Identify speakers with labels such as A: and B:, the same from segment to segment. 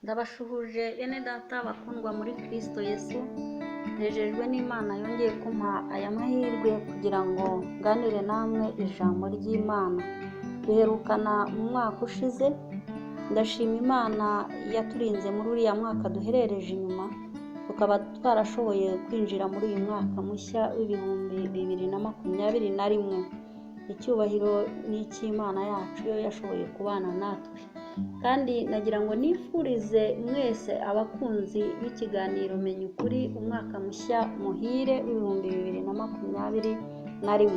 A: Ndabashuhuje bene data bakundwa muri Kristo Yesu, nejejwe n'Imana yongeye kumpa aya mahirwe kugira ngo nganire namwe ijambo ry'Imana. Duherukana mu mwaka ushize, ndashima Imana yaturinze muri uriya mwaka duherereje inyuma, tukaba twarashoboye kwinjira muri uyu mwaka mushya w'2021. Icyubahiro ni icy'Imana yacu yo yashoboye kubana natwe. Kandi nagira ngo nifurize mwese abakunzi b'ikiganiro Menya Ukuri umwaka mushya muhire w'2021.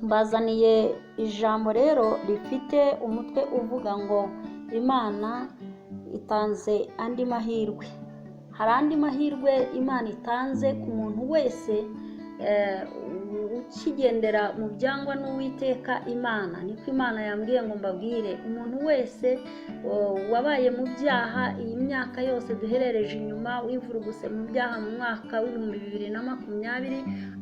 A: Mbazaniye ijambo rero rifite umutwe uvuga ngo Imana itanze andi mahirwe. Hari andi mahirwe Imana itanze ku muntu wese ukigendera mu byangwa n'Uwiteka Imana. Niko Imana yambwiye ngo mbabwire, umuntu wese wabaye mu byaha iyi myaka yose duherereje inyuma, wivuruguse mu byaha mu mwaka w'2020,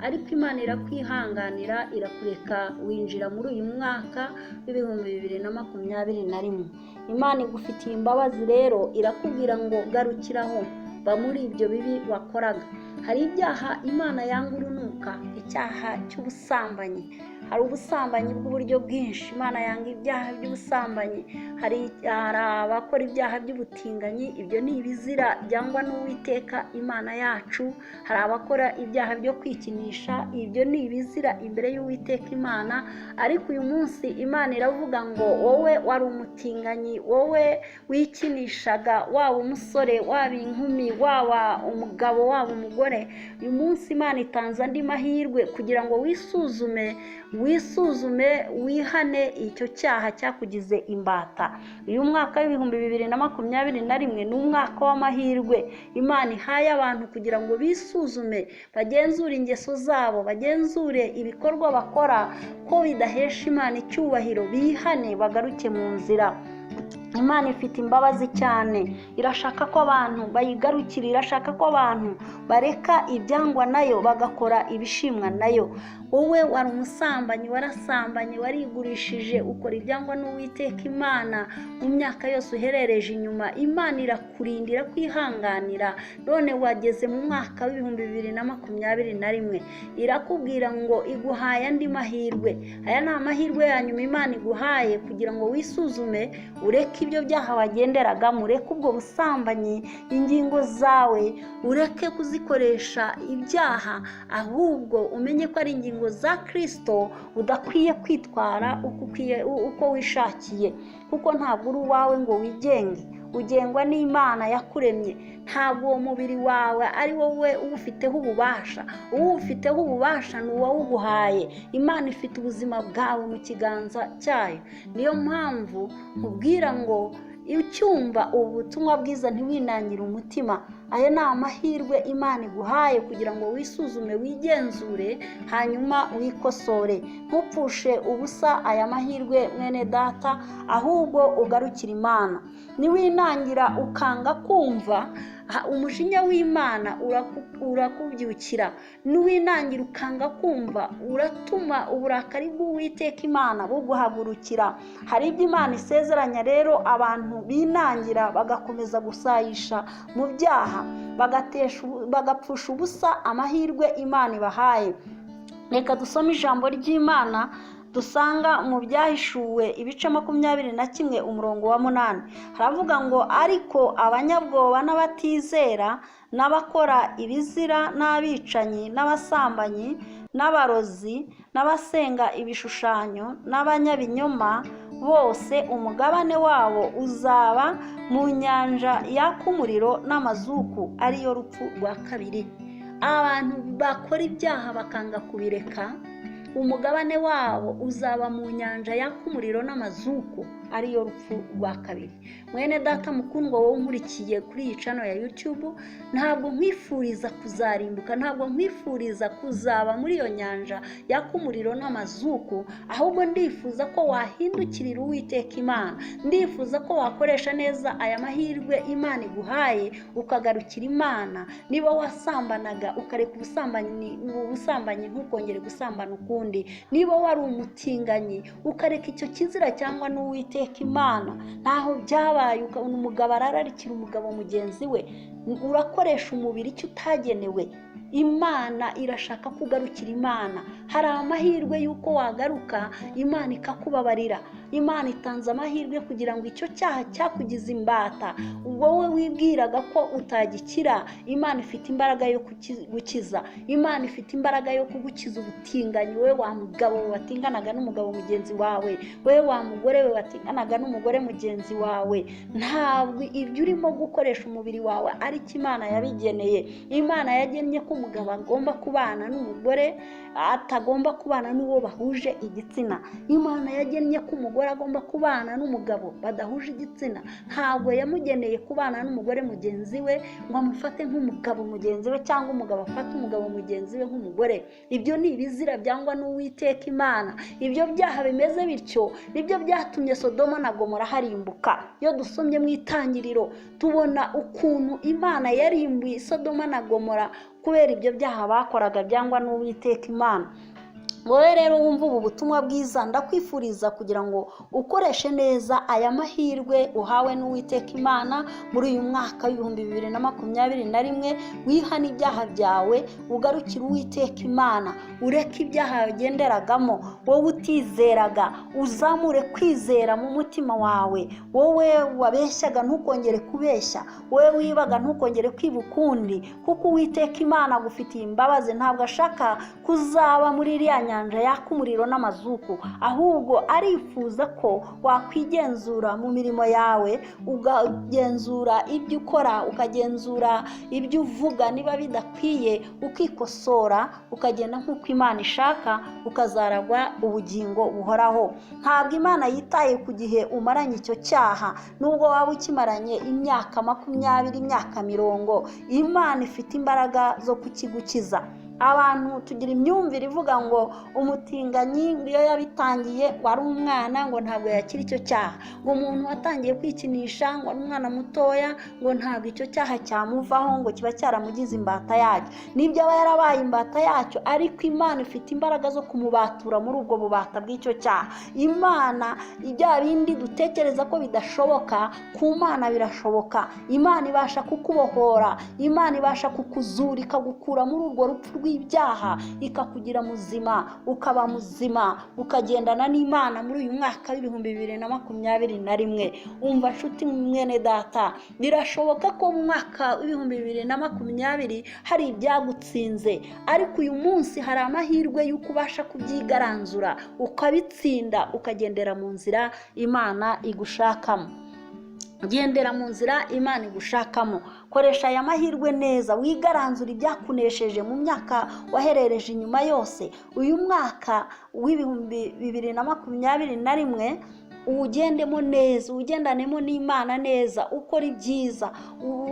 A: ariko Imana irakwihanganira, irakureka winjira muri uyu mwaka w'2021. Imana igufitiye imbabazi rero, irakubwira ngo garukiraho, va muri ibyo bibi wakoraga. Hari ibyaha Imana yanga urunuka, icyaha cy'ubusambanyi. Hari ubusambanyi bw'uburyo bwinshi, Imana yanga ibyaha by'ubusambanyi. Hari abakora ibyaha by'ubutinganyi, ibyo ni ibizira byangwa n'Uwiteka Imana yacu. Hari abakora ibyaha byo kwikinisha, ibyo ni ibizira imbere y'Uwiteka Imana. Ariko uyu munsi Imana iravuga ngo wowe wari umutinganyi, wowe wikinishaga, waba umusore, waba inkumi, waba umugabo, waba umugore, uyu munsi Imana itanze andi mahirwe kugira ngo wisuzume, wisuzume, wihane icyo cyaha cyakugize imbata. Uyu mwaka w'2021 ni umwaka w'amahirwe Imana ihaye abantu kugira ngo bisuzume, bagenzure ingeso zabo, bagenzure ibikorwa bakora ko bidahesha Imana icyubahiro, bihane bagaruke mu nzira. Imana ifite imbabazi cyane, irashaka ko abantu bayigarukira, irashaka ko abantu bareka ibyangwa nayo bagakora ibishimwa nayo. Wowe wari umusambanyi, warasambanye, warigurishije, ukora ibyangwa n'Uwiteka Imana mu myaka yose uherereje inyuma. Imana irakurinda, irakwihanganira, none wageze mu mwaka w'2021, irakubwira ngo iguhaye andi mahirwe. Aya ni amahirwe ya nyuma Imana iguhaye kugira ngo wisuzume, ureke ibyo byaha wagenderagamo, ureke ubwo busambanyi, ingingo zawe ureke kuzikoresha ibyaha, ahubwo umenye ko ari ingingo za Kristo, udakwiye kwitwara uko wishakiye, kuko ntabwo uri uwawe ngo wigenge, ugengwa n'Imana yakuremye. Ntabwo uwo mubiri wawe ari wowe uwufiteho ububasha, uwufiteho ububasha ni uwawuguhaye. Imana ifite ubuzima bwawe mu kiganza cyayo. Niyo mpamvu nkubwira ngo ucyumva ubu butumwa bwiza ntiwinangire umutima. Aya ni amahirwe Imana iguhaye kugira ngo wisuzume, wigenzure, hanyuma wikosore. Ntupfushe ubusa aya mahirwe mwene data, ahubwo ugarukire Imana. Niwinangira ukanga kumva, umujinya w'Imana urakubyukira. Niwinangira ukanga kumva, uratuma uburakari bw'Uwiteka Imana buguhagurukira. Hari ibyo Imana isezeranya rero abantu binangira bagakomeza gusayisha mu byaha, bagapfusha ubusa amahirwe Imana ibahaye. Reka dusome ijambo ry'Imana dusanga mu Byahishuwe ibice 21 umurongo wa 8. Haravuga ngo ariko abanyabwoba n'abatizera n'abakora ibizira n'abicanyi n'abasambanyi n'abarozi n'abasenga ibishushanyo n'abanyabinyoma bose, umugabane wabo uzaba mu nyanja yaka umuriro n'amazuku, ariyo rupfu rwa kabiri. Abantu bakora ibyaha bakanga kubireka, umugabane wabo uzaba mu nyanja yaka umuriro n'amazuku, ariyo rupfu rwa kabiri. Mwene data mukundwa, wowe unkurikiye kuri iyi channel ya YouTube, ntabwo nkwifuriza kuzarimbuka, ntabwo nkwifuriza kuzaba muri iyo nyanja yaka umuriro n'amazuku, ahubwo ndifuza ko wahindukirira Uwiteka Imana. Ndifuza ko wakoresha neza aya mahirwe Imana iguhaye, ukagarukira Imana. Niba wasambanaga ukareka ubusambanyi, ntukongere gusambana ukundi. Niba wari umutinganyi ukareka icyo kizira cyangwa n'Uwiteka n'Uwiteka Imana. Ntaho byabaye ukabona umugabo arararikira umugabo mugenzi we, urakoresha umubiri icyo utagenewe. Imana irashaka kugarukira Imana. Hari amahirwe y'uko wagaruka Imana ikakubabarira. Imana itanze amahirwe kugira ngo icyo cyaha cyakugize imbata, wowe wibwiraga ko utagikira, Imana ifite imbaraga yo gukiza. Imana ifite imbaraga yo kugukiza ubutinganyi, wowe wa mugabo watinganaga n'umugabo mugenzi wawe, wowe wa mugore we watinganaga n'umugore mugenzi wawe. Ntabwo ibyo urimo gukoresha umubiri wawe ari cyo Imana yabigeneye. Imana yagennye ko umugabo agomba kubana n'umugore, atagomba kubana n'uwo bahuje igitsina. Imana yagennye ko umugore agomba kubana n'umugabo badahuje igitsina. Ntabwo yamugeneye kubana n'umugore mugenzi we ngo amufate nk'umugabo mugenzi we, cyangwa umugabo afate umugabo mugenzi we nk'umugore. Ibyo ni ibizira byangwa n'Uwiteka Imana. Ibyo byaha bimeze bityo nibyo byatumye Sodoma na Gomora harimbuka. Iyo dusomye mu Itangiriro tubona ukuntu Imana yarimbuye Sodoma na Gomora kubera ibyo byaha bakoraga byangwa n'Uwiteka Imana. Wowe rero wumva ubu butumwa bwiza, ndakwifuriza kugira ngo ukoreshe neza aya mahirwe uhawe n'Uwiteka Imana muri uyu mwaka w'2021. Wihane ibyaha byawe, ugarukire Uwiteka Imana, ureke ibyaha wagenderagamo. Wowe utizeraga, uzamure kwizera mu mutima wawe. Wowe wabeshyaga, ntukongere kubeshya. Wowe wibaga, ntukongere kwiba ukundi, kuko Uwiteka Imana agufitiye imbabazi. Ntabwo ashaka kuzaba muri iriya nyanja yaka umuriro n'amazuku, ahubwo arifuza ko wakwigenzura mu mirimo yawe, ukagenzura ibyo ukora, ukagenzura ibyo uvuga, niba bidakwiye ukikosora, ukagenda nk'uko Imana ishaka, ukazaragwa ubugingo buhoraho. Ntabwo Imana yitaye ku gihe umaranye icyo cyaha, nubwo waba ukimaranye imyaka 20, imyaka 40, Imana ifite imbaraga zo kukigukiza. Abantu tugira imyumvire ivuga ngo umutinganyi iyo yabitangiye wari umwana, ngo ntabwo yakira icyo cyaha, ngo umuntu watangiye kwikinisha ngo ari umwana mutoya, ngo ntabwo icyo cyaha cyamuvaho, ngo kiba cyaramugize imbata yacyo. Nibyo, aba yarabaye imbata yacyo, ariko Imana ifite imbaraga zo kumubatura muri ubwo bubata bw'icyo cyaha. Imana, bya bindi dutekereza ko bidashoboka, ku Mana birashoboka. Imana ibasha kukubohora, Imana ibasha kukuzura, ikagukura muri urwo rupfu rw'ibyaha, ikakugira muzima, ukaba muzima, ukagendana n'Imana muri uyu mwaka w'2021. Umva nshuti mwene data, birashoboka ko mu mwaka w'2020 hari ibyagutsinze, ariko uyu munsi hari amahirwe y'uko ubasha kubyigaranzura, ukabitsinda, ukagendera mu nzira Imana igushakamo. Gendera mu nzira Imana igushakamo, koresha aya mahirwe neza, wigaranzura ibyakunesheje mu myaka waherereje inyuma yose. Uyu mwaka w'2021 uwugendemo neza, uwugendanemo n'Imana neza, ukora ibyiza,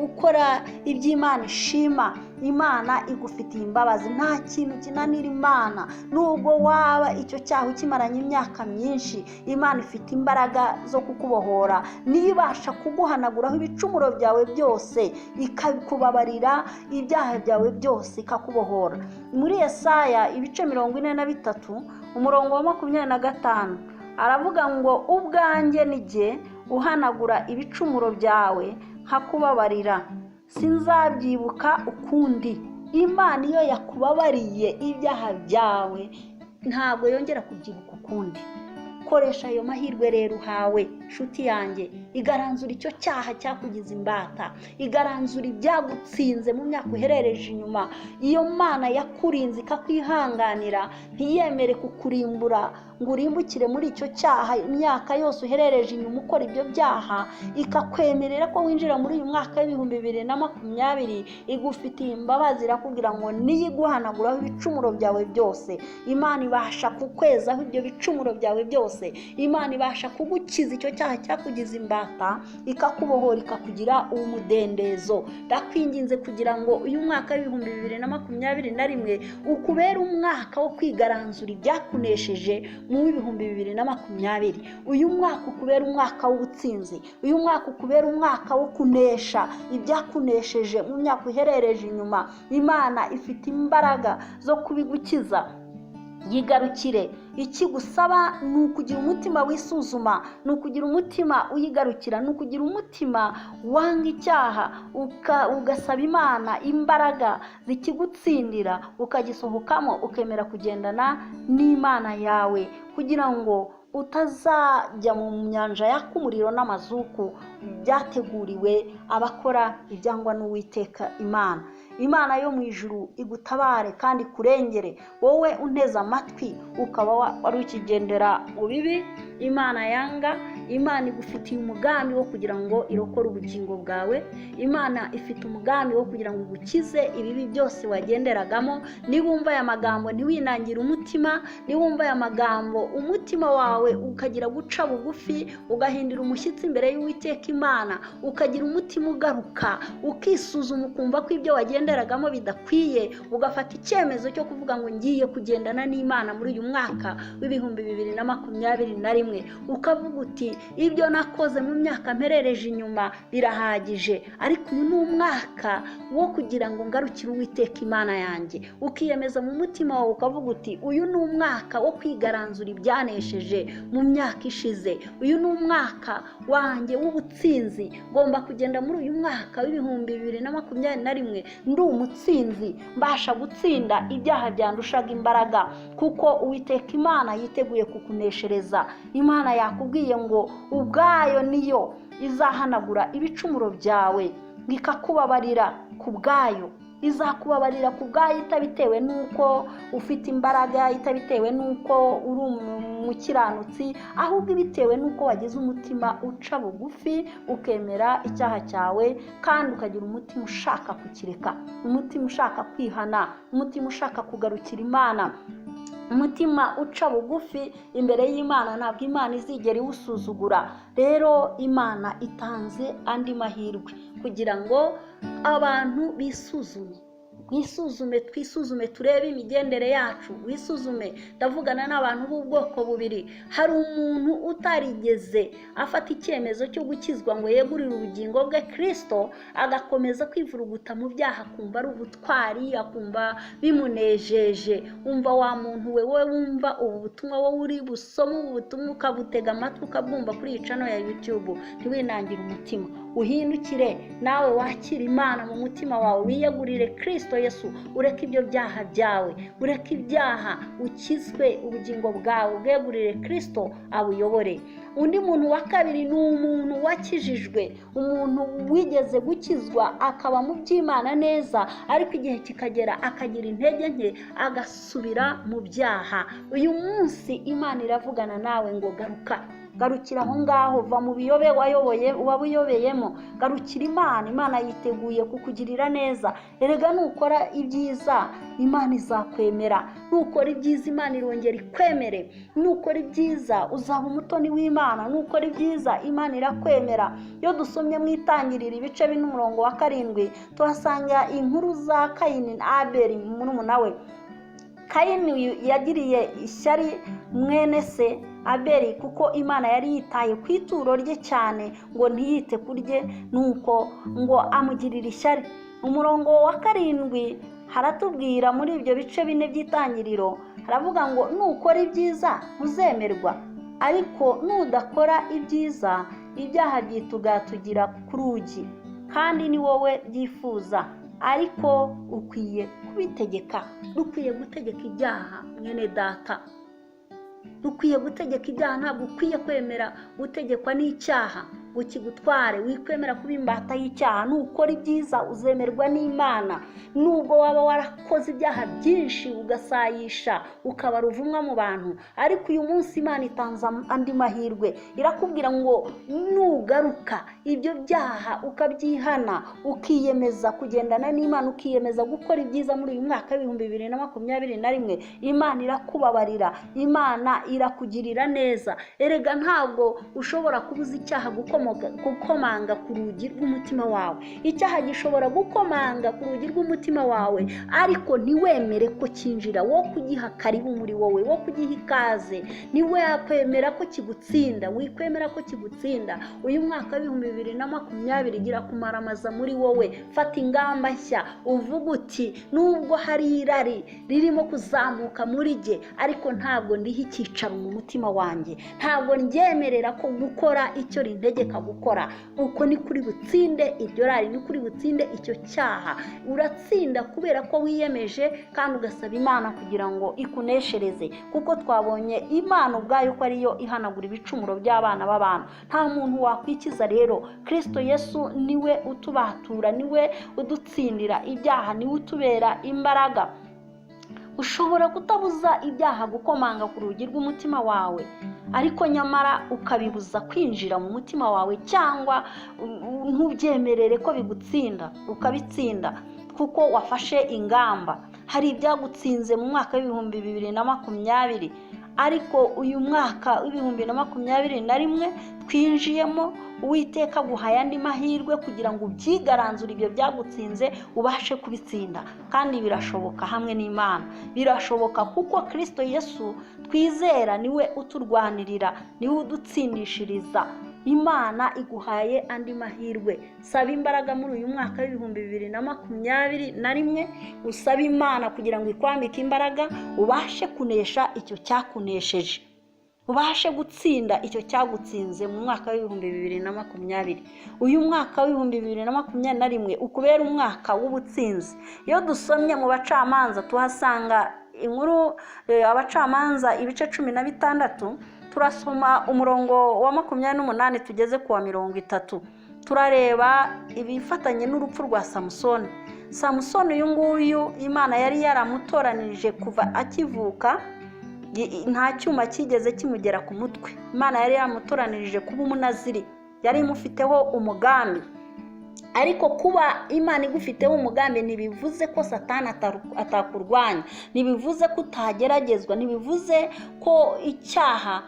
A: ukora iby'Imana ishima. Imana igufitiye imbabazi, nta kintu kinanira Imana. Nubwo waba icyo cyaha ukimaranye imyaka myinshi, Imana ifite imbaraga zo kukubohora. Niyo ibasha kuguhanaguraho ibicumuro byawe byose, ikakubabarira ibyaha byawe byose, ikakubohora. Muri Yesaya ibice 43 umurongo wa 25 aravuga ngo: "Ubwanjye ni jye uhanagura ibicumuro byawe nkakubabarira, sinzabyibuka ukundi." Imana iyo yakubabariye ibyaha byawe ntabwo yongera kubyibuka ukundi. Koresha ayo mahirwe rero uhawe, nshuti yanjye. Igaranzura icyo cyaha cyakugize imbata, igaranzura ibyagutsinze mu myaka uherereje inyuma. Iyo Mana yakurinze ikakwihanganira, ntiyemere kukurimbura ngo urimbukire muri icyo cyaha imyaka yose uherereje inyuma ukora ibyo byaha, ikakwemerera ko winjira muri uyu mwaka w'2020, igufitiye imbabazi. Irakubwira ngo niyo iguhanaguraho ibicumuro byawe byose. Imana ibasha kukwezaho ibyo bicumuro byawe byose. Imana ibasha kugukiza icyo cyaha cyakugize imbata, ikakubohora, ikakugira umudendezo. Ndakwinginze kugira ngo uyu mwaka w'2021 ukubere umwaka wo kwigaranzura ibyakunesheje mu w'2020. Uyu mwaka ukubera umwaka w'ubutsinzi, uyu mwaka ukubera umwaka wo kunesha ibyakunesheje mu myaka uherereje inyuma. Imana ifite imbaraga zo kubigukiza. Yigarukire. Ikigusaba ni ukugira umutima wisuzuma, ni ukugira umutima uyigarukira, ni ukugira umutima wanga icyaha, ugasaba Imana imbaraga zikigutsindira, ukagisohokamo, ukemera kugendana n'Imana yawe, kugira ngo utazajya mu nyanja yaka umuriro n'amazuku byateguriwe abakora ibyangwa n'Uwiteka Imana. Imana yo mu ijuru igutabare kandi ikurengere, wowe unteze amatwi ukaba wari ukigendera mu bibi Imana yanga. Imana igufitiye umugambi wo kugira ngo irokore ubugingo bwawe. Imana ifite umugambi wo kugira ngo igukize ibibi byose wagenderagamo. Niwumva aya magambo ntiwinangire umutima, niwumva aya magambo umutima wawe ukagira guca bugufi, ugahindura umushyitsi imbere y'Uwiteka Imana, ukagira umutima ugaruka, ukisuzuma, ukumva ko ibyo wagenderagamo bidakwiye, ugafata icyemezo cyo kuvuga ngo ngiye kugendana n'Imana muri uyu mwaka wa 2021, ukavuga uti ibyo nakoze mu myaka mperereje inyuma birahagije, ariko uyu ni umwaka wo kugira ngo ngarukire Uwiteka Imana yanjye, ukiyemeza mu mutima wawe ukavuga uti uyu ni umwaka wo kwigaranzura ibyanesheje mu myaka ishize, uyu ni umwaka wanjye w'ubutsinzi, ngomba kugenda muri uyu mwaka wa 2021 ndi umutsinzi, mbasha gutsinda ibyaha byandushaga imbaraga, kuko Uwiteka Imana yiteguye kukuneshereza. Imana yakubwiye ngo ubwayo niyo izahanagura ibicumuro byawe, ikakubabarira ku bwayo, izakubabarira ku bwayo itabitewe n'uko ufite imbaraga, itabitewe n'uko uri umukiranutsi, ahubwo bitewe n'uko wagize umutima uca bugufi, ukemera icyaha cyawe, kandi ukagira umutima ushaka kukireka, umutima ushaka kwihana, umutima ushaka kugarukira Imana. Umutima uca bugufi imbere y'Imana ntabwo Imana izigera iwusuzugura. Rero Imana itanze andi mahirwe kugira ngo abantu bisuzume, mwisuzume, twisuzume, turebe imigendere yacu. Wisuzume. Ndavugana n'abantu b'ubwoko bubiri. Hari umuntu utarigeze afata icyemezo cyo gukizwa ngo yegurire ubugingo bwe Kirisito, agakomeza kwivuruguta mu byaha, akumva ari ubutwari, akumva bimunejeje. Umva wa muntu we, wowe wumva ubu butumwa, wowe uri busome ubu butumwa, ukabutega amatwi, ukabwumva kuri iyi channel ya YouTube, ntiwinangire umutima, uhindukire nawe wakire Imana mu mutima wawe, wiyegurire Kirisito Yesu, ureke ibyo byaha byawe, ureke ibyaha, ukizwe, ubugingo bwawe ubwegurire Kirisito abuyobore. Undi muntu wa kabiri ni umuntu wakijijwe, umuntu wigeze gukizwa akaba mu by'Imana neza, ariko igihe kikagera akagira intege nke agasubira mu byaha. Uyu munsi Imana iravugana nawe ngo garuka, garukira aho ngaho, va mu biyobe wayoboye waba uyobeyemo, garukira Imana. Imana yiteguye kukugirira neza. Erega nukora ibyiza Imana izakwemera, nukora ibyiza Imana irongera ikwemere, nukora ibyiza uzaba umutoni w'Imana, nukora ibyiza Imana irakwemera. Iyo dusomye mu Itangiriro ibice 4 umurongo wa 7, tuhasanga inkuru za Kayini na Abeli murumuna we. Kayini yagiriye ishyari mwene se Abeli, kuko Imana yari yitaye ku ituro rye cyane ngo ntiyite ku rye, nuko ngo amugirire ishyari. Umurongo wa 7 haratubwira muri ibyo bice 4 by'Itangiriro, haravuga ngo nukora ibyiza ntuzemerwa, ariko nudakora ibyiza ibyaha byitugatugira ku rugi, kandi ni wowe byifuza, ariko ukwiye kubitegeka. Dukwiye gutegeka ibyaha, mwene data, dukwiye gutegeka ibyaha. Ntabwo ukwiye kwemera gutegekwa n'icyaha ngo kigutware, wikwemera kuba imbata y'icyaha. Nukora ibyiza uzemerwa n'Imana, nubwo waba warakoze ibyaha byinshi, ugasayisha, ukaba ruvumwa mu bantu, ariko uyu munsi Imana itanze andi mahirwe, irakubwira ngo nugaruka ibyo byaha ukabyihana, ukiyemeza kugendana n'Imana, ukiyemeza gukora ibyiza muri uyu mwaka wa 2021, Imana irakubabarira, Imana irakugirira neza. Erega ntabwo ushobora kubuza icyaha gukomanga gukomanga ku rugi rw'umutima wawe. Icyaha gishobora gukomanga ku rugi rw'umutima wawe, ariko ntiwemere ko cyinjira, wo kugiha karibu muri wowe, wo kugiha ikaze, ntiwakwemera ko kigutsinda, wikwemera ko kigutsinda. Uyu mwaka wa 2020 gira kumaramaza muri wowe, fata ingamba nshya, uvuga uti nubwo hari irari ririmo kuzamuka muri jye, ariko ntabwo ndiha icyicaro mu mutima wanjye, ntabwo ndyemerera ko gukora icyo rintegeka gukora. Uko ni kuri butsinde iryo rari, ni kuri butsinde icyo cyaha. Uratsinda kubera ko wiyemeje kandi ugasaba Imana kugira ngo ikuneshereze, kuko twabonye Imana ubwayo ko ariyo ihanagura ibicumuro by'abana b'abantu. Nta muntu wakwikiza rero, Kirisito Yesu niwe utubatura, niwe udutsindira ibyaha, niwe utubera imbaraga. Ushobora kutabuza ibyaha gukomanga ku rugi rw'umutima wawe, ariko nyamara ukabibuza kwinjira mu mutima wawe, cyangwa ntubyemerere ko bigutsinda, ukabitsinda kuko wafashe ingamba. Hari ibyagutsinze mu mwaka wa 2020, ariko uyu mwaka wa 2021 twinjiyemo, Uwiteka aguhaye andi mahirwe kugira ngo ubyigaranzure ibyo byagutsinze, ubashe kubitsinda. Kandi birashoboka hamwe n'Imana, birashoboka kuko Kirisito Yesu twizera niwe uturwanirira, niwe udutsindishiriza. Imana iguhaye andi mahirwe. Saba imbaraga muri uyu mwaka wa 2021, usabe Imana kugira ngo ikwambike imbaraga, ubashe kunesha icyo cyakunesheje, ubashe gutsinda icyo cyagutsinze mu mwaka wa 2020. Uyu mwaka wa 2021 ukubera umwaka w'ubutsinzi. Iyo dusomye mu Bacamanza tuhasanga inkuru, Abacamanza ibice 16, turasoma umurongo wa 28 tugeze ku wa 30, turareba ibifatanye n'urupfu rwa Samusoni. Samusoni uyu nguyu Imana yari yaramutoranije kuva akivuka, nta cyuma cyigeze kimugera ku mutwe. Imana yari yaramutoranirije kuba umunaziri, yari imufiteho umugambi. Ariko kuba Imana igufiteho umugambi ntibivuze ko Satani atakurwanya, ntibivuze ko utageragezwa, ntibivuze ko icyaha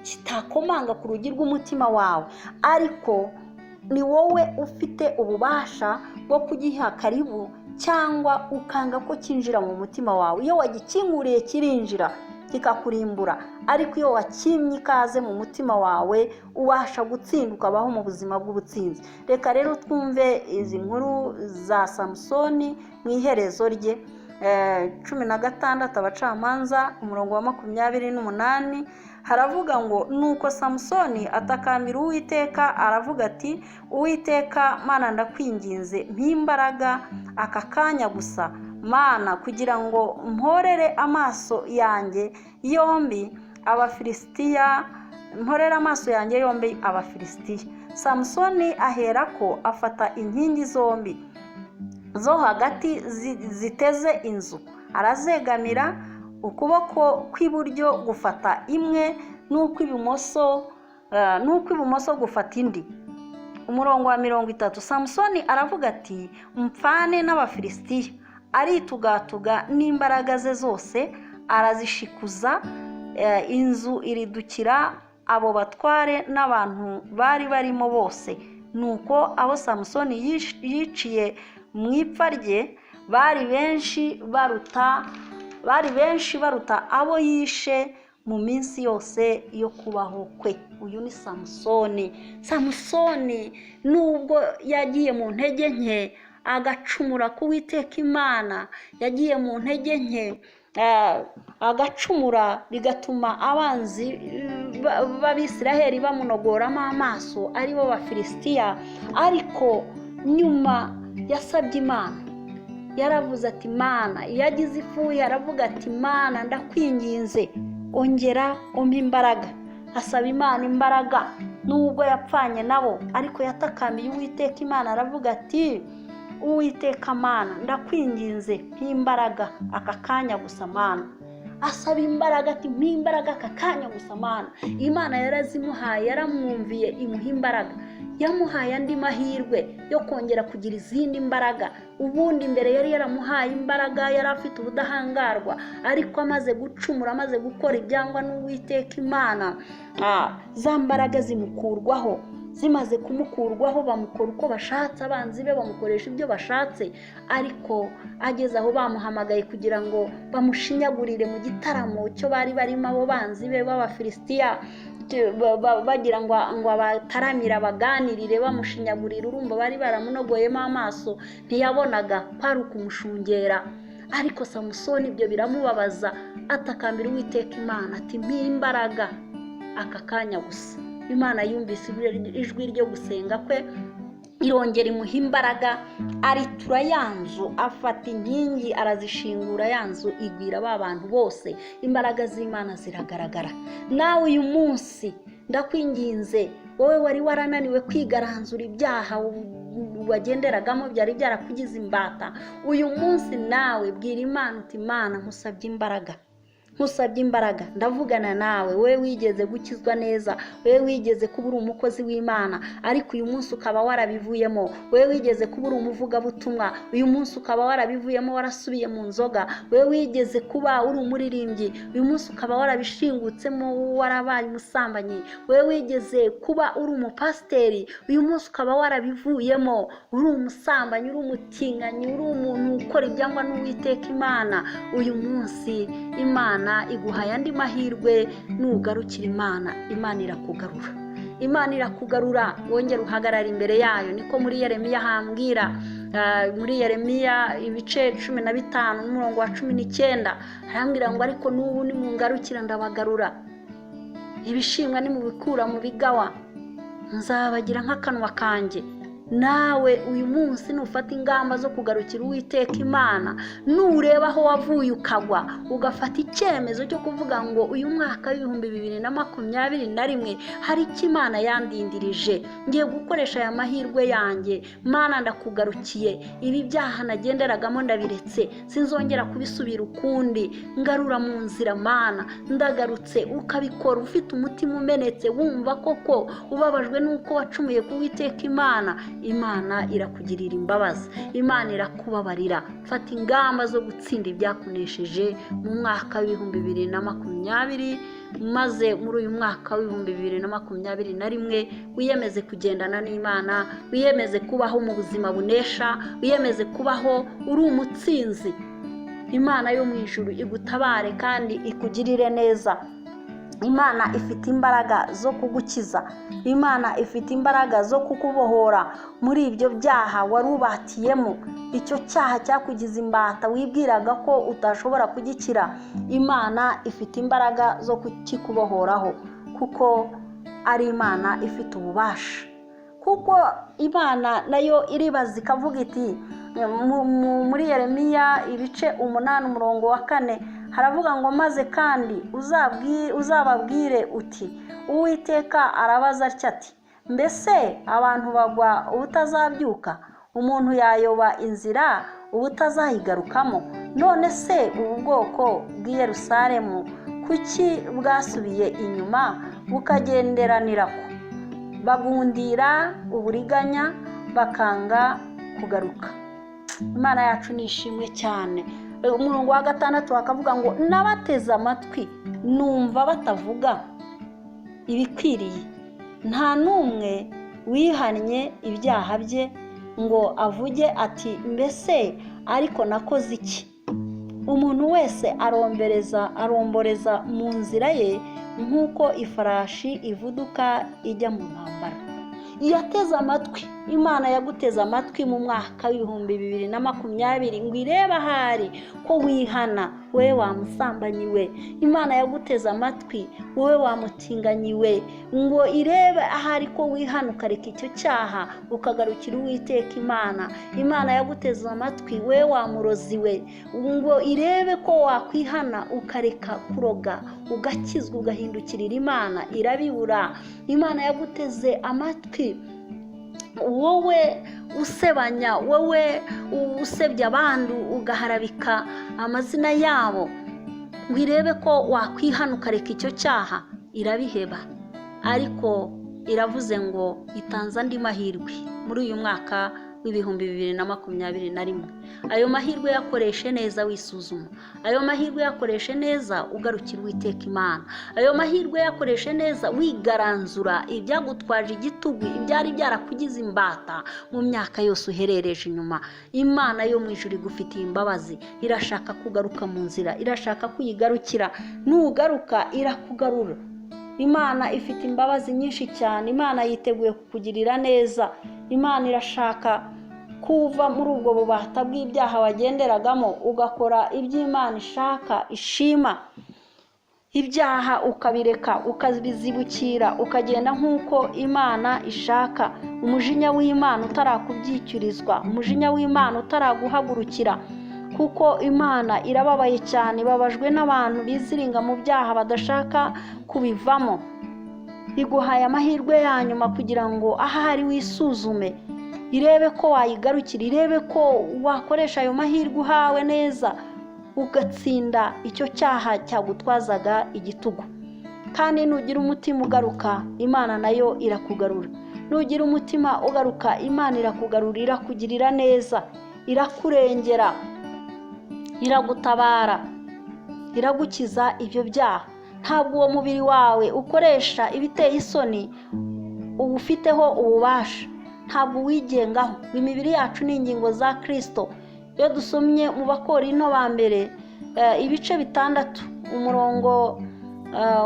A: kitakomanga ku rugi rw'umutima wawe, ariko ni wowe ufite ububasha bwo kugiha karibu cyangwa ukanga ko cyinjira mu mutima wawe. Iyo wagikinguriye kirinjira kikakurimbura, ariko iyo wakimye ikaze mu mutima wawe ubasha gutsinda, ukabaho mu buzima bw'ubutsinzi. Reka rero twumve izi nkuru za Samusoni mu iherezo rye. 16 Abacamanza, umurongo wa 28, haravuga ngo: "Nuko Samusoni atakambira Uwiteka, aravuga ati: 'Uwiteka Mana, ndakwinginze, mpa imbaraga aka kanya gusa, Mana, kugira ngo mporere amaso yanjye yombi Abafilisitiya, mporere amaso yanjye yombi Abafilisitiya.' Samusoni aherako afata inkingi zombi zo hagati ziteze inzu, arazegamira, ukuboko kw'iburyo gufata imwe n'ukw'ibumoso gufata indi." Umurongo wa 30, Samusoni aravuga ati: 'Mpfane n'Abafilisitiya.' Aritugatuga n'imbaraga ze zose, arazishikuza, inzu iridukira abo batware n'abantu bari barimo bose. Nuko abo Samusoni yiciye mu ipfa rye bari benshi baruta abo yishe mu minsi yose yo kubaho kwe." Uyu ni Samusoni. Samusoni nubwo yagiye mu ntege nke agacumura ku Witeka Imana, yagiye mu ntege nke agacumura, bigatuma abanzi b'Abisiraheli bamunogoramo amaso, aribo Bafilisitiya, ariko nyuma yasabye Imana. Yaravuze ati: "Mana," iyo agize ifuhe aravuga ati: "Mana, ndakwinginze, ongera umpe imbaraga." Asaba Imana imbaraga. Nubwo yapfanye nabo, ariko yatakamiye Uwiteka Imana, aravuga ati: "Uwiteka Mana, ndakwinginze, mpa imbaraga aka kanya gusa, Mana." Asaba imbaraga ati: "Mpa imbaraga aka kanya gusa, Mana." Imana yarazimuhaye, yaramwumviye, imuha imbaraga. Yamuhaye andi mahirwe yo kongera kugira izindi mbaraga. Ubundi mbere yari yaramuhaye imbaraga, yari afite ubudahangarwa, ariko amaze gucumura, amaze gukora ibyangwa n'Uwiteka Imana, za mbaraga zimukurwaho. Zimaze kumukurwaho, bamukora uko bashatse, abanzi be bamukoresha ibyo bashatse. Ariko ageze aho bamuhamagaye kugira ngo bamushinyagurire mu gitaramo cyo bari barimo, abo banzi be b'Abafilisitiya, bagira ngo abataramire, abaganirire, bamushinyagurira. Urumva bari baramunogoyemo amaso, ntiyabonaga, kwari ukumushungera. Ariko Samusoni ibyo biramubabaza, atakambira Uwiteka Imana ati: "Imbaraga aka kanya gusa." Imana yumvise ijwi ryo gusenga kwe, irongera imuha imbaraga, aritura ya nzu, afata inkingi arazishingura, ya nzu igwira ba bantu bose. Imbaraga z'Imana ziragaragara. Nawe uyu munsi ndakwinginze, wowe wari warananiwe kwigaranzura ibyaha wagenderagamo byari byarakugize imbata, uyu munsi nawe bwira Imana uti: "Imana, nkusabye imbaraga, nkusabye imbaraga." Ndavugana nawe, wowe wigeze gukizwa neza, wowe wigeze kuba uri umukozi w'Imana ariko uyu munsi ukaba warabivuyemo, wowe wigeze kuba uri umuvugabutumwa, uyu munsi ukaba warabivuyemo, warasubiye mu nzoga, wowe wigeze kuba uri umuririmbyi, uyu munsi ukaba warabishingutsemo, warabaye umusambanyi, wowe wigeze kuba uri umupasiteri, uyu munsi ukaba warabivuyemo, uri umusambanyi, uri umutinganyi, uri umuntu ukora ibyangwa n'Uwiteka Imana, uyu munsi Imana iguhaye andi mahirwe. Nugarukira Imana, Imana irakugarura, Imana irakugarura, wongere uhagarara imbere yayo. Niko muri Yeremiya hambwira, muri Yeremiya ibice 15 n'umurongo wa 19, arambwira ngo: "Ariko n'ubu nimungarukira ndabagarura, ibishimwa nimubikura mu bigawa, nzabagira nk'akanwa kanjye." Nawe uyu munsi nufata ingamba zo kugarukira Uwiteka Imana, nureba aho wavuye ukagwa, ugafata icyemezo cyo kuvuga ngo: "Uyu mwaka w'2021 hari icyo Imana yandindirije, ngiye gukoresha aya mahirwe yanjye. Mana, ndakugarukiye, ibi byaha nagenderagamo ndabiretse, sinzongera kubisubira ukundi, ngarura mu nzira Mana, ndagarutse." Ukabikora ufite umutima umenetse, wumva koko ubabajwe n'uko wacumuye ku Uwiteka Imana, Imana irakugirira imbabazi, Imana irakubabarira. Fata ingamba zo gutsinda ibyakunesheje mu mwaka w'2020, maze muri uyu mwaka w'2021 wiyemeze kugendana n'Imana, wiyemeze kubaho mu buzima bunesha, wiyemeze kubaho uri umutsinzi. Imana yo mu ijuru igutabare kandi ikugirire neza. Imana ifite imbaraga zo kugukiza, Imana ifite imbaraga zo kukubohora muri ibyo byaha wari ubatiyemo, icyo cyaha cyakugize imbata wibwiraga ko utashobora kugikira. Imana ifite imbaraga zo kukikubohoraho, kuko ari Imana ifite ububasha. Kuko Imana nayo iribaza ikavuga iti, muri Yeremiya ibice 8 umurongo wa 4, haravuga ngo: "Maze kandi uzababwire uti: Uwiteka arabaza atya ati: Mbese abantu bagwa ubutazabyuka? Umuntu yayoba inzira ubutazayigarukamo? None se ubu bwoko bw'i Yerusalemu kuki bwasubiye inyuma bukagenderanira ko bagundira uburiganya, bakanga kugaruka?" Imana yacu ni ishimwe cyane. Umurongo wa 6 bakavuga ngo: "Nabateze amatwi, numva batavuga ibikwiriye, nta n'umwe wihannye ibyaha bye ngo avuge ati: Mbese ariko nakoze iki? Umuntu wese arombereza, aromboreza mu nzira ye nk'uko ifarashi ivuduka ijya mu ntambara." Yateze amatwi. Imana yaguteze amatwi mu mwaka w'2020 ngo irebe ahari ko wihana, wowe wamusambanyi we. Imana yaguteze amatwi, wowe wamutinganyi we, ngo irebe ahari ko wihana, ukareka icyo cyaha, ukagarukira Uwiteka Imana. Imana yaguteze amatwi, wowe wamurozi we, ngo irebe ko wakwihana, ukareka kuroga, ugakizwa, ugahindukirira Imana. Irabibura. Imana yaguteze amatwi, wowe usebanya, wowe usebya abandi, ugaharabika amazina yabo, ngo irebe ko wakwihana ukareka icyo cyaha. Irabiheba. Ariko Iravuze ngo itanze andi mahirwe muri uyu mwaka w'2021. Ayo mahirwe yakoreshe neza wisuzuma, ayo mahirwe yakoreshe neza ugarukira Uwiteka Imana, ayo mahirwe yakoreshe neza wigaranzura ibyagutwaje igitugu, ibyari byarakugize imbata mu myaka yose uherereje inyuma. Imana yo mu ijuru igufitiye imbabazi, irashaka kugaruka mu nzira, irashaka kuyigarukira. Nugaruka irakugarura. Imana ifite imbabazi nyinshi cyane, Imana yiteguye kukugirira neza. Imana irashaka kuva muri ubwo bubata bw'ibyaha wagenderagamo, ugakora iby'Imana ishaka ishima, ibyaha ukabireka, ukabizibukira, ukagenda nk'uko Imana ishaka. Umujinya w'Imana utarakubyicyirizwa, umujinya w'Imana utaraguhagurukira, kuko Imana irababaye cyane, ibabajwe n'abantu biziringa mu byaha badashaka kubivamo. Iguhaye amahirwe ya nyuma kugira ngo ahari wisuzume, irebe ko wayigarukira, irebe ko wakoresha ayo mahirwe uhawe neza, ugatsinda icyo cyaha cyagutwazaga igitugu. Kandi nugira umutima ugaruka, Imana nayo irakugarura. Nugira umutima ugaruka, Imana irakugarura, irakugirira neza, irakurengera, iragutabara, iragukiza ibyo byaha. Ntabwo uwo mubiri wawe ukoresha ibiteye isoni uwufiteho ububasha, ntabwo uwigengaho. Imibiri yacu ni ingingo za Kristo. Iyo dusomye mu Bakorinto ba mbere ibice 6 umurongo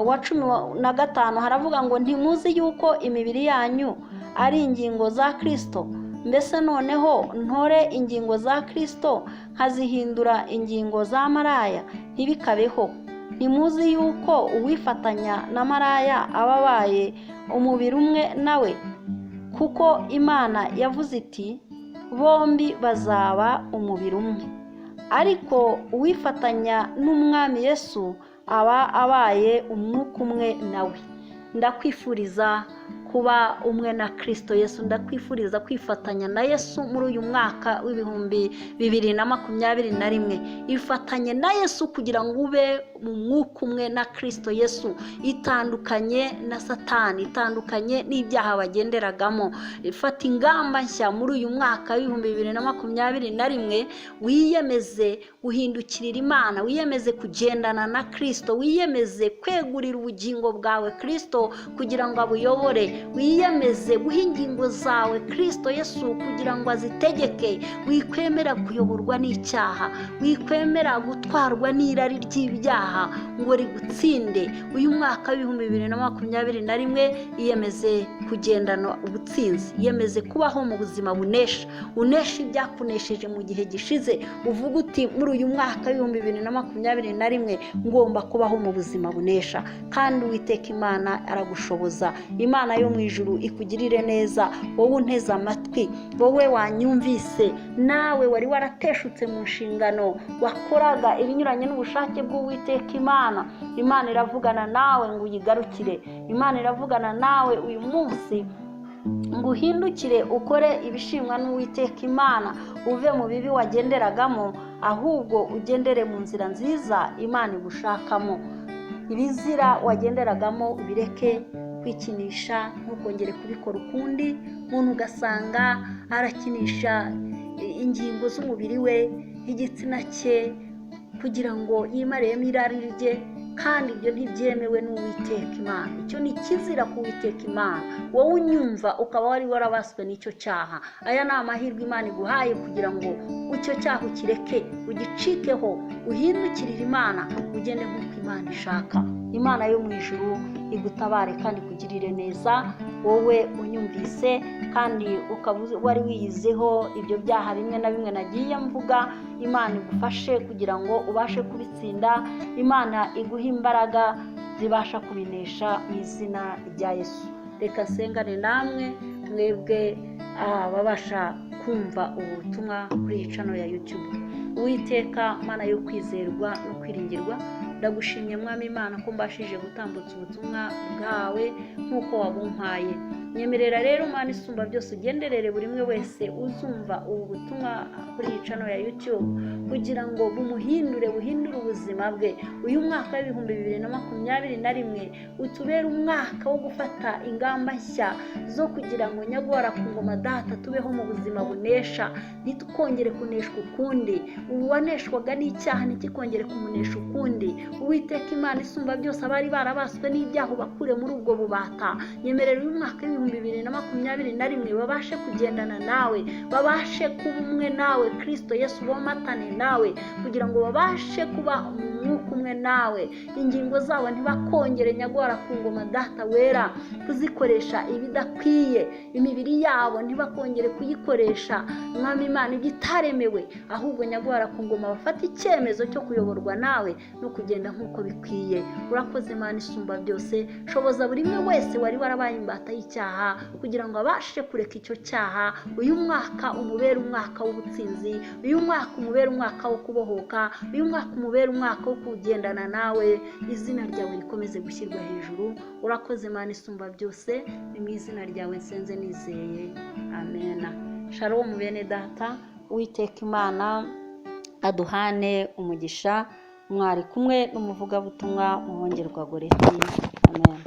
A: wa 15 haravuga ngo ntimuzi yuko imibiri yanyu ari ingingo za Kristo? Mbese noneho ntore ingingo za Kristo nkazihindura ingingo za maraya? Ntibikabeho. Ntimuzi yuko uwifatanya na maraya aba abaye umubiri umwe nawe? Kuko Imana yavuze iti bombi bazaba umubiri umwe. Ariko uwifatanya n'Umwami Yesu aba abaye umwuka umwe nawe. Ndakwifuriza kuba umwe na Kristo Yesu, ndakwifuriza kwifatanya na Yesu muri uyu mwaka w'2021. Ifatanye na Yesu kugira ngo ube mu mwuka umwe na Kristo Yesu. Itandukanye na Satani, itandukanye n'ibyaha bagenderagamo. Ifata ingamba nshya muri uyu mwaka w'2021, wiyemeze guhindukirira Imana, wiyemeze kugendana na Kristo, wiyemeze kwegurira ubugingo bwawe Kristo kugira ngo abuyobore, wiyemeze guha ingingo zawe Kristo Yesu kugira ngo azitegeke. Wikwemera kuyoborwa n'icyaha, wikwemera gutwarwa n'irari ry'ibyaha ngo rigutsinde. Uyu mwaka w'2021 iyemeze kugendana ubutsinzi, iyemeze kubaho mu buzima bunesha, unesha ibyakunesheje mu gihe gishize. Uvuga uti muri uyu mwaka w'2021 ngomba kubaho mu buzima bunesha. Kandi Uwiteka Imana aragushoboza. Imana yo mu ijuru ikugirire neza, wowe unteze amatwi, wowe wanyumvise, nawe wari warateshutse mu nshingano, wakoraga ibinyuranye n'ubushake bw'Uwiteka Imana. Imana iravugana nawe ngo uyigarukire. Imana iravugana nawe uyu munsi ngo uhindukire ukore ibishimwa n'Uwiteka Imana, uve mu bibi wagenderagamo, ahubwo ugendere mu nzira nziza Imana igushakamo. Ibizira wagenderagamo ubireke kwikinisha, ntukongere kubikora ukundi. Umuntu ugasanga arakinisha ingingo z'umubiri we, igitsina cye, kugira ngo yimariyemo irari rye, kandi ibyo ntibyemewe n'Uwiteka Imana. Icyo ni kizira ku Uwiteka Imana. Wowe unyumva ukaba wari warabaswe n'icyo cyaha, aya ni amahirwe Imana iguhaye kugira ngo icyo cyaha ukireke, ugicikeho, uhindukirire Imana, ugende nk'uko Imana ishaka. Imana yo mu ijuru igutabare kandi ikugirire neza, wowe unyumvise kandi ukaba wari wiyizeho ibyo byaha bimwe na bimwe nagiye mvuga. Imana igufashe kugira ngo ubashe kubitsinda. Imana iguhe imbaraga zibasha kubinesha mu izina rya Yesu. Reka nsengane namwe mwebwe ababasha kumva ubutumwa kuri iyi channel ya YouTube. Uwiteka Mana yo kwizerwa no kwiringirwa, ndagushimye Mwami Imana ko mbashije gutambutsa ubutumwa bwawe nk'uko wabumpaye. Nyemerera rero, Mana isumba byose, ugenderere buri umwe wese uzumva ubu butumwa kuri iyi channel ya YouTube, kugira ngo bumuhindure, buhindure ubuzima bwe. Uyu mwaka wa 2021 utubere umwaka wo gufata ingamba nshya zo kugira ngo, nyagora ku ngoma Data, tubeho mu buzima bunesha, ntitukongere kuneshwa ukundi. Uwaneshwaga n'icyaha ntikikongere kumunesha ukundi. Uwiteka Imana isumba byose, abari barabaswe n'ibyaha ubakure muri ubwo bubata. Nyemerera uyu mwaka wa 2021 babashe kugendana nawe, babashe kuba umwe nawe, Kirisito Yesu, bomatane nawe, kugira ngo babashe kuba mu mwuka umwe nawe. Ingingo zabo ntibakongere, nyagora ku ngoma Data wera, kuzikoresha ibidakwiye. Imibiri yabo ntibakongere kuyikoresha, Mwami Imana, ibyo itaremewe, ahubwo nyagora ku ngoma bafate icyemezo cyo kuyoborwa nawe no kugenda nk'uko bikwiye. Urakoze, Imana isumba byose. Shoboza buri umwe wese wari warabaye imbata y'icyaha kugira ngo abashe kureka icyo cyaha. Uyu mwaka umubere umwaka w'ubutsinzi, uyu mwaka umubere umwaka wo kubohoka, uyu mwaka umubere umwaka wo kugendana nawe, izina ryawe rikomeze gushyirwa hejuru. Urakoze, Imana isumba byose. Ni mu izina ryawe nsenze nizeye, amena. Shalom, bene Data. Uwiteka Imana aduhane umugisha. Mwari kumwe n'umuvugabutumwa Muhongerwa Goreti. Amen.